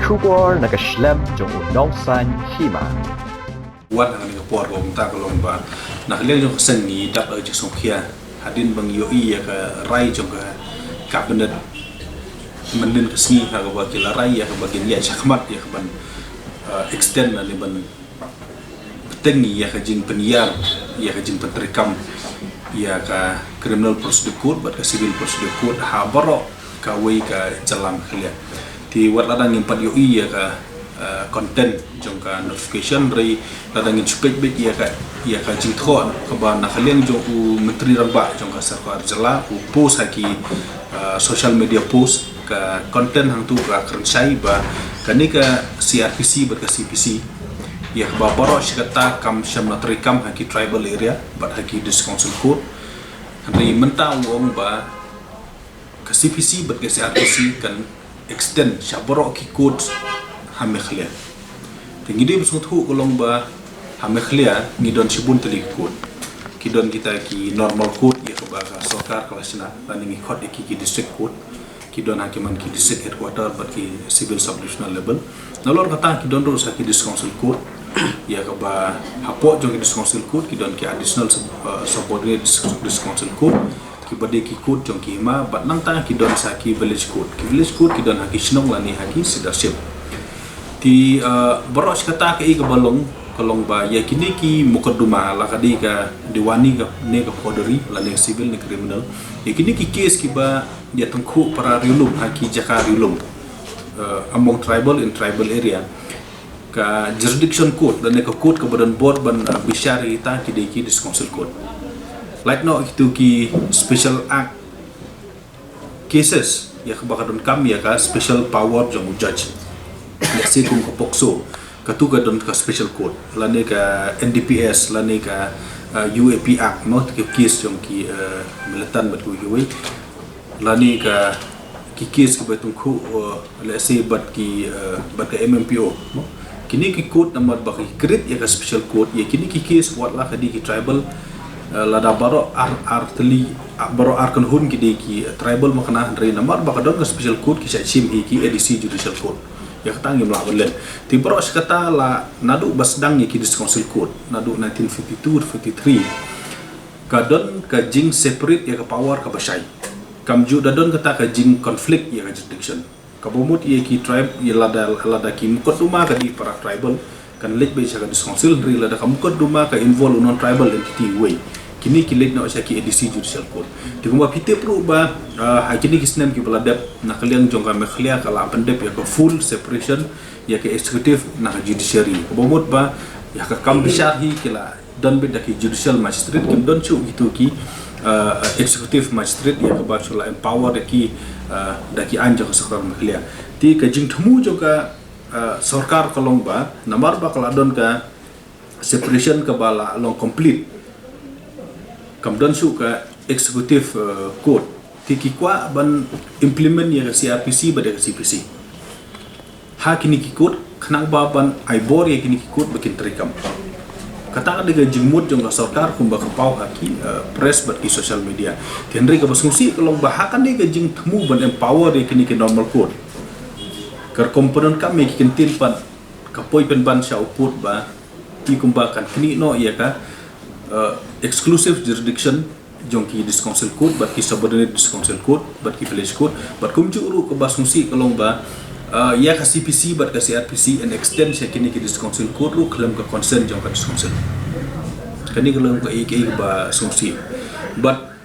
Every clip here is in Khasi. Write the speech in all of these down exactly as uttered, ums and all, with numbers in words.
Khubor na ka shlem jong u Nongsaiñ Hima. Wan ha kane ka por ba mynta ka long ba na ka liang jong ka seng ngi dap da ka jingsngewkhia hadien ba ngi ïohi ïa ka rai jong ka cabinet mynnin ka sngi ha kaba ki la rai ïa kaba kin ïaid shakhmat ïa kaban, eh, extend lane ban bteng ïa ka jingpynïar ïa ka jingpyntreikam ïa ka Criminal Procedure Code bad ka Civil Procedure Code ha baroh kawei ka jylla Meghalaya. Te wat lada ngim pat ïohi ïa ka, eh, content jong ka notification, hynrei lada ngin shu peit beit ïa ka, ïa ka jingthoh kaba na ka liang jong u Myntri Rangbah jong ka sorkar jylla u post ha ki, eh, social media post, ka content hangtu ka kren shai ba kane ka C R P C bad ka C P C ïa kaba baroh shi katta kam shym la treikam ha ki tribal area bad ha ki District Council Court. Hynrei mynta u ong ba ka C P C bad ka C R P C kan extend sha baroh ki court ha Meghalaya. Te ngi dei ban sngewthuh ka long ba ha Meghalaya ngi don shibun tylli ki court. Ki don kita ki normal court ïa kaba ka sorkar ka la shna, lane ngi khot ïa ki ki district court. Ki don ha ki man ki district headquarter bad ki civil subdivisional level. Nalor kata ki don ruh sa ki District Council Court ïa kaba hapoh jong ki District Council Court ki don ki additional sub, uh, subordinate District, District Council Court, kiba dei ki court jong ki hima, bad nangta ki don sa ki village court. Ki village court ki don ha ki shnong lane ha ki sirdarship. Te, uh, baroh shi katta kaei kaba long ka long ba ïa kine ki mukotduma, la ka dei ka diwani ka ne ka phodari lane civil ne criminal, ïa kine ki case kiba ïa tyngkhuh para riewlum ha ki jaka riewlum, uh, among tribal in tribal area, ka jurisdiction court lane ka court kaba don bor ban, uh, bishar ïa kita ki dei ki District Council Court. Lait noh kitu ki special act cases ïa kaba ka donkam ïa ka special power jong u judge. Ïa si kum ka POCSO, katu ka don ka special court, lane ka N D P S, lane ka, uh, U A P Act, no, ki case jong ki, uh, militant bad kiwei kiwei. Lane ka ki case kiba tyngkhuh, uh, let's say bad ki, uh, bad ka M M P O, no. Kine ki court namar ba ki create ïa ka special court ïa kine ki case wat la ka dei ki tribal, uh, lada baroh ar, ar tylli, uh, baroh ar kynhun ki dei ki, uh, tribal makna, hynrei namar ba ka don ka special court ki shah shim hi ki A D C judicial court. Ïa kata ngim lah ban len. Te baroh shi katta la naduh ba sdang ïa ki District Council Court naduh nineteen fifty-two fifty-three ka don ka jing separate ïa ka power kaba shai. Kam ju da don kata ka jing conflict ïa ka jurisdiction. Kaba mut ïa ki tribe, ïa lada, lada ki mukotduma ka dei para tribal, kan leit beit sha ka District Council, hynrei lada ka mukotduma ka involve u non tribal entity uwei, kine ki leit noh sha ki A D C Judicial Court. Te kumba phi tip ruh ba, ah, ha kine ki snem kiba la dep, na ka liang jong ka Meghalaya ka la pyndep ïa ka full separation ïa ka executive na ka judiciary. Kaba mut ba ïa ka kam bishar hi ki la don beit da ki judicial magistrate, kim don shuh kitu ki, uh, executive magistrate ïa kaba shu la empower da ki, uh, da ki aiñ jong ka sorkar Meghalaya. Te ka jingthmu jong ka, uh, sorkar ka long ba namar ba ka la don ka separation kaba la long complete, kam don shuh ka executive, uh, court. Te ki kwah ban implement ïa ka C R P C bad ïa ka C P C ha kine ki court, khnang ba ban ai bor ïa kine ki court ba kin treikam. Kata ka dei ka jingmut jong ka sorkar kumba ka paw ha ki, uh, press bad ki social media. Te hynrei kaba sngewsih ka long ba ha kane ka jingthmu ban empower ïa kine ki normal court, ka rukom pyndonkam ïa ki kyntien pat ka poi pynban sha u pud ba ki kumba kan knieh noh ïa ka, uh, exclusive jurisdiction jong ki District Council Court bad ki subordinate District Council Court bad ki village court, bad kumjuh ruh kaba sngewsih ka long ba, uh, ïa ka C P C bad ka C R P C yn extend sha kine ki District Council Court ruh khlem ka consent jong ka District Council. Kane ka long kaei kaei kaba sngewsih. Bad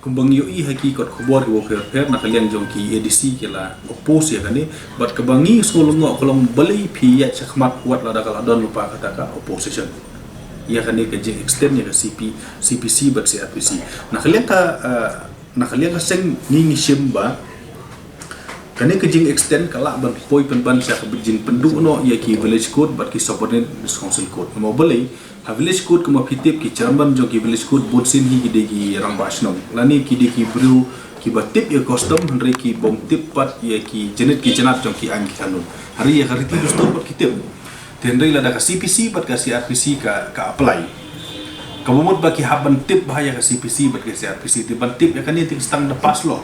kumba ngi ïohi ha ki kot khubor kiba pher pher, na ka liang jong ki A D C ki la oppose ïa kane, bad kaba ngi sngew lyngngoh ka long balei phi ïaid shakhmat wat lada ka la don lypa kata ka opposition ïa kane ka jing extend ïa ka C P, C P C bad C R P C. Na ka liang ka, uh, na ka liang ka seng ngi ngi shim ba kane ka jing extend ka lah ban poi pynban sha ka jingpynduh noh ïa ki village court bad ki subordinate District Council Court. Namar balei? Ha village court kumba phi tip ki chairman jong ki village court bunsien hi ki dei ki rangbah shnong lane ki dei ki briew kiba tip ïa custom, hynrei ki bym tip pat ïa ki jynit ki jynat jong ki aiñ ki kanun. Hynrei ïa ka riti dustur pat ki tip. Te hynrei lada ka C P C bad ka C R P C ka, ka apply, kaba mut ba ki hap ban tip bha ïa ka C P C bad ka C R P C, te ban tip ïa kane te ki sdang da pass law.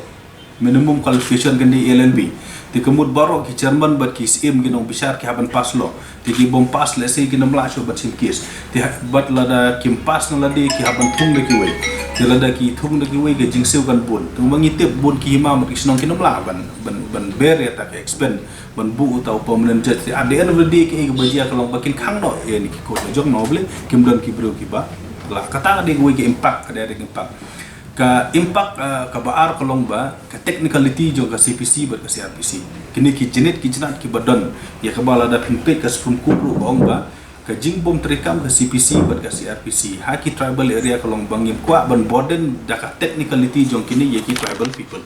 Minimum qualification kane L L B. Te ka mut baroh ki chairman bad ki syiem ki nongbishar ki hap ban pass law. Te ki bym pass lehse kin ym lah shuh ban shim case. Te ha-, bad lada kim pass na lade ki hap ban thung da kiwei. Te lada ki thung da kiwei ka jingsiew kan bun. Te ma ngi tip bun ki hima bad ki shnong kin ym lah ban, ban, ban bear ïa ta ka expense ban buh uta u permanent judge. Te at the end of the day kaei kaba jia ka long ba kin khang noh ïa kine ki court la jong noh, balei kim don ki briew kiba lah. Kata ka dei kawei ka impact, ka direct impact. Ka impact, eh, kaba ar ka long ba ka technicality jong ka C P C bad ka C R P C. Kine ki jinit ki jinat kiba don, ïa kaba lada phin peit ka Supreme Court ruh ka ong ba ka jingbym treikam ka C P C bad ka C R P C ha ki tribal area ka long ba ngim kwah ban burden da ka technicality jong kine ïa ki tribal people.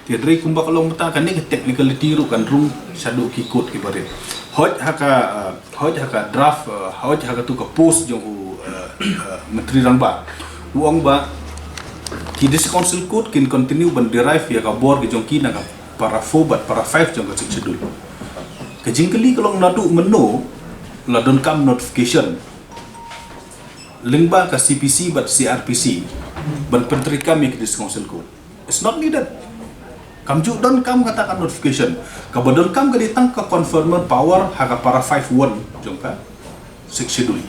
Te hynrei kumba ka long mynta, kane ka technicality ruh kan rung shaduh ki court kiba rit. Hooid ha ka, eh, hooid ha ka draft, eh, hooid ha katu ka post jong u, eh, eh, Myntri Rangbah, u ong ba ki District Council Court kin continue ban derive ïa ka bor ka jong ki na ka para four bad para five jong ka Sixth Schedule. Ka jingkylli ka long naduh mynno la donkam notification lyngba ka C P C bad C R P C ban pyntreikam ïa ki District Council Court. It's not needed. Kam ju donkam kata ka notification. Kaba donkam ka dei tang ka conferment power ha ka para five one jong ka Sixth Schedule.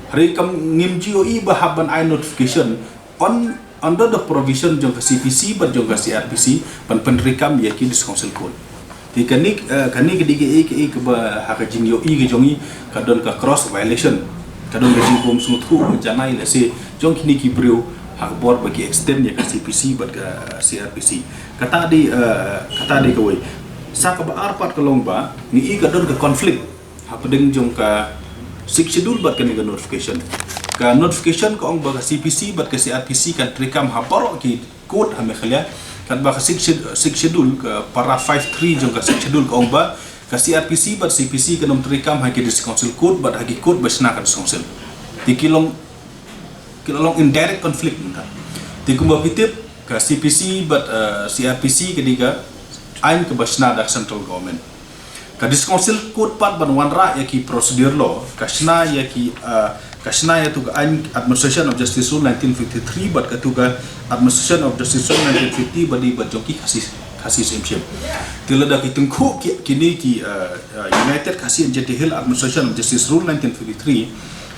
Hynrei kam, ngim ju ïohi ba hap ban ai notification on, under the provision jong ka C P C bad jong ka C R P C ban pyntreikam ïa ki District Council Court. Te kane, eh, kane ka dei kaei kaei kaba ha ka jingïohi ka jong ngi ka don ka cross violation. Ka don ka jingbym sngewthuh janai lehse jong kine ki briew ha ka bor ba ki extend ïa ka C P C bad ka C R P C. Kata dei, eh, kata dei kawei. Sa kaba ar pat ka long ba ngi i ka don ka conflict hapdeng jong ka Sixth Schedule bad kane ka notification. Ka notification ka ong ba ka C P C bad ka C R P C kan treikam ha baroh ki court ha Meghalaya. Katba ka Sixth Sched-, Sixth Schedule, ka para five three jong ka Sixth Schedule ka ong ba ka C R P C bad C P C kan ym treikam ha ki District Council Court bad ha ki court ba shna ka District Council. Te ki long, ki long in direct conflict mynta. Te kumba phi tip ka C P C bad, eh, C R P C ka dei ka aiñ kaba shna da ka central government. Ka District Council Court pat ban wanrah ïa ki procedure law, ka shna ïa ki, ah, ka shna ïa tu ka aiñ Administration of Justice Rule nineteen fifty-three bad katu ka Administration of Justice Rule nineteen fifty ba dei bad jong ki Khasi, Khasi Syiemship. Te lada ki tyngkhuh ki, kine ki, ah, ah, United Khasi and Jaintia Hills Administration of Justice Rule nineteen fifty-three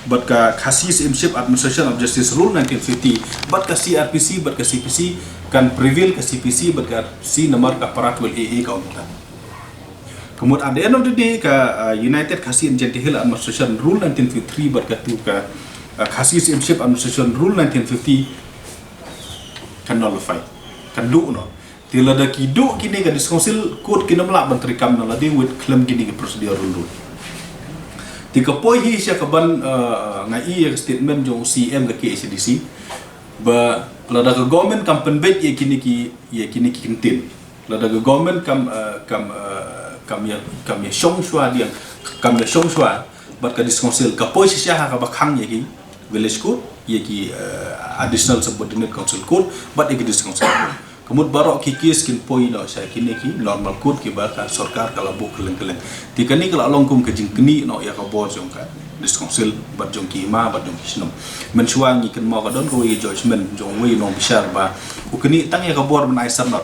bad ka Khasi Syiemship Administration of Justice Rule nineteen fifty bad ka C R P C bad ka C P C, kan prevail ka C P C bad ka C namar ka para twelve A A ka ong ta. Ka mut at the end of the day ka, uh, United Khasi and Jaintia Hills Administration Rule nineteen fifty-three bad katu ka, uh, Khasi Syiemship Administration Rule nineteen fifty kan nullify, kan duh noh. Te lada ki duh kine ka District Council Court kin ym lah ban treikam na lade wit khlem kine ki procedural rule. Te ka poi hi sha kaban, uh, nga i ïa ka statement jong u C M ka K H A D C ba lada ka government kam pynbeit ïa kine ki, ïa kine ki kyntien. Lada ka government kam, eh, kam, eh, kam ïa, kam ïa shong shuwa diang, kam ïa shong shuwa bad ka District Council, ka poi shisha ha kaba khang ïa ki Village Court, ïa ki, eh, Additional Subordinate Council Court bad ïa ki District Council Court. Ka mut baroh ki case kin poi noh sha kine ki normal court kiba ka sorkar ka la buh kylleng kylleng. Te kane ka la long kum ka jingknieh noh ïa ka bor jong ka District Council bad jong ki hima bad jong ki shnong. Mynshuwa ngi kynmaw ka don kawei ka judgment jong uwei u nongbishar ba u knieh tang ïa ka bor ban ai syrnod.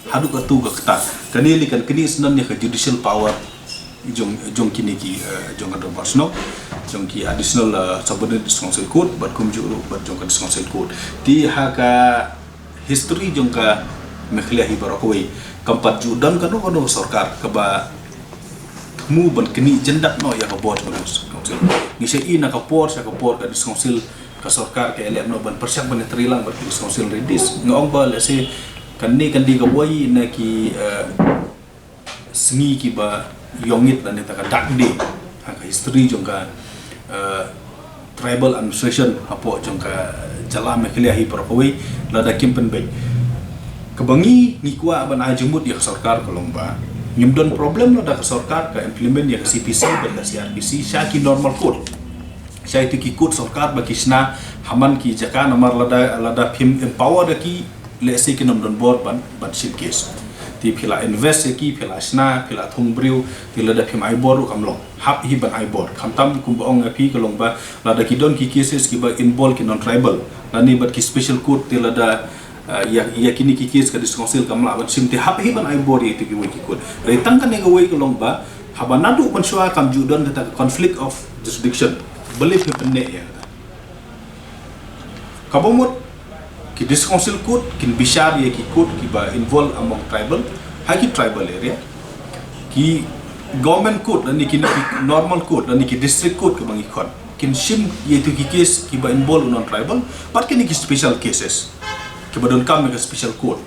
Haduh katu ka kta. Kane lei kan knieh sngewdon ïa ka judicial power jong, jong kine ki, eh, jong ka dorbar shnong, jong ki Additional, eh, Subordinate District Council Court bad kumjuh ruh bad jong ka District Council Court. Te ha ka history jong ka Meghalaya hi baroh kawei, kam pat ju don kano kano sorkar kaba thmu ban knieh jyndat noh ïa ka bor jong ka District Council. Ngi sa i na ka por sha ka por ka District Council, ka sorkar ka ïaleh noh ban pyrshang ban ïatreilang bad ka District Council Redis. Nga ong ba lehse kane kan dei kawei na ki, eh, sngi kiba ïongit lane ta ka dark day ha ka history jong ka, eh, tribal administration hapoh jong ka jylla Meghalaya hi baroh kawei lada kim pynbeit. Kaba ngi, ngi kwah ban ai jingmut ïa ka sorkar ka long ba ngim don problem lada ka sorkar ka implement ïa ka C P C bad ka C R P C sha ki normal court, sha itu ki court sorkar ba ki shna ha man ki jaka, namar lada, lada phim empower da ki, lehse kin ym don bor ban, ban shim case. Te phi la invest ïa ki, phi la shna, phi la thung briew, te lada phim ai bor ruh kam long. Hap hi ban ai bor. Khamtam kumba ong ïa phi ka long ba lada ki don ki cases kiba involve ki non tribal lane bad ki special court, te lada, Uh, ïa, ïa kine ki case ka District Council kam lah ban shim te hap hi ban ai bor ïa ito kiwei ki court. Hynrei tang kane kawei ka long ba haba naduh mynshuwa kam ju don kata ka conflict of jurisdiction. Balei phi pynneh ïa kata? Kaba mut ki District Council Court kin bishar ïa ki court kiba involve among tribal, ha ki tribal area. Ki government court lane ki, ki normal court lane ki district court kaba ngi khot kin shim ïa ito ki case kiba involve u non tribal, bad kine ki special cases kiba donkam ïa ka special court.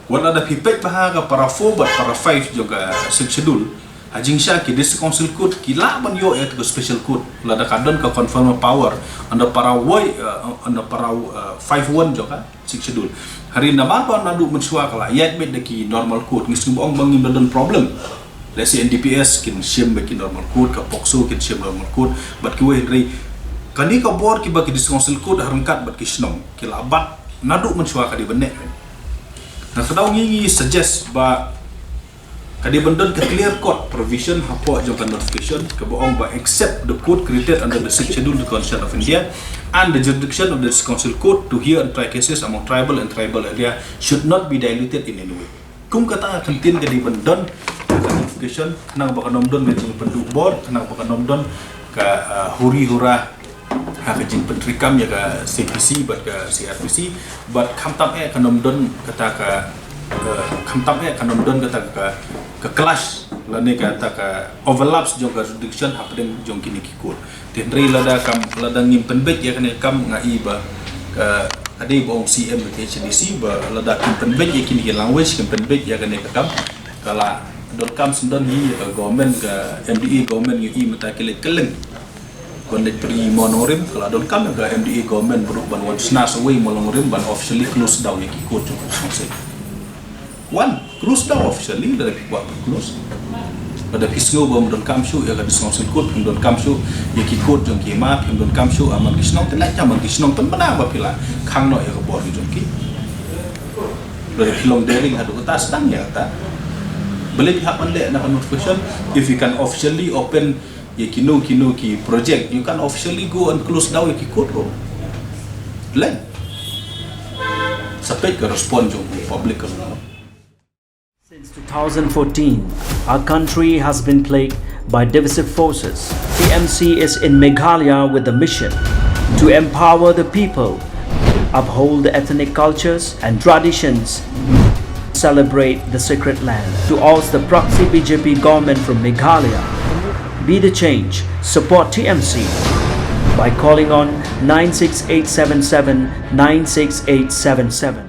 Wat lada phi peit bha ha ka para four bad para five jong ka Sixth Schedule, ha jingshisha ki District Council Court ki lah ban ïoh ïa ito ka special court lada ka don ka conferral power under para wei, uh, under para, uh, five one jong ka Sixth Schedule. Hynrei namar ba naduh mynshuwa ka la ïaid beit da ki normal court, ngi sngew ba ong ba ngim da don problem. Let's say N D P S kin shim beit ki normal court, ka POCSO kin shim normal court, bad kiwei, hynrei kane ka bor kiba ki District Council Court ha ryngkat bad ki shnong ki la bat naduh mynshuwa ka dei ban neh. Nga kdaw ngi, ngi suggest ba ka dei ban don ka clear cut provision hapoh jong ka notification kaba ong ba except the court created under the Sixth Schedule of the Constitution of India and the jurisdiction of the District Council Court to hear and try cases among tribal and tribal area should not be diluted in any way. Kum kata ka ktien ka dei ban don ha ka notification, khnang ba kan ym don ka jingpynduh bor, khnang ba kan ym don ka, uh, huri hura ha ka jingpyntreikam ïa ka C P C bad ka C R P C, bad khamtam eh kan ym don kata ka, uh, khamtam eh kan ym don kata ka, ka clash lane kata ka overlaps jong ka jurisdiction hapdeng jong kine ki court. Te hynrei lada kam, lada ngim pynbeit ïa kane ka kam, nga i ba ka, ka dei ba ong C M ka H D C ba lada kim pynbeit ïa kine ki language, kim pynbeit ïa kane ka kam, ka la donkam sngewdon hi ïa ka government, ka M D A government, ngi i mynta ki leit kylleng ban leit pyrshah mo nongrim, ka la donkam ïa ka M D A government ba ruh ban wan shna sa wei mo nongrim ban officially close down ïa ki court jong ka council. Wan, close down officially, lada phi kwah ban close. Lada phi sngew ba ym donkam shuh ïa ka District Council Court, phim donkam shuh ïa ki court jong ki hima, phim donkam shuh ha man ki shnong, te leit ha man ki shnong, pynbna ba phi la khang noh ïa ka bor ki jong ki. Lada phi long daring haduh kata, sdang ïa kata. Balei phi hap ban leh na ka notification? If you can officially open ïa kino kino ki project, you can officially go and close down ïa ki court ruh. Leh. Sa peit ka respond jong u public ka long. Since two thousand fourteen, our country has been plagued by divisive forces. T M C is in Meghalaya with the mission to empower the people, uphold the ethnic cultures and traditions, celebrate the sacred land. To oust the proxy B J P government from Meghalaya, be the change, support T M C by calling on nine six eight seven seven nine six eight seven seven.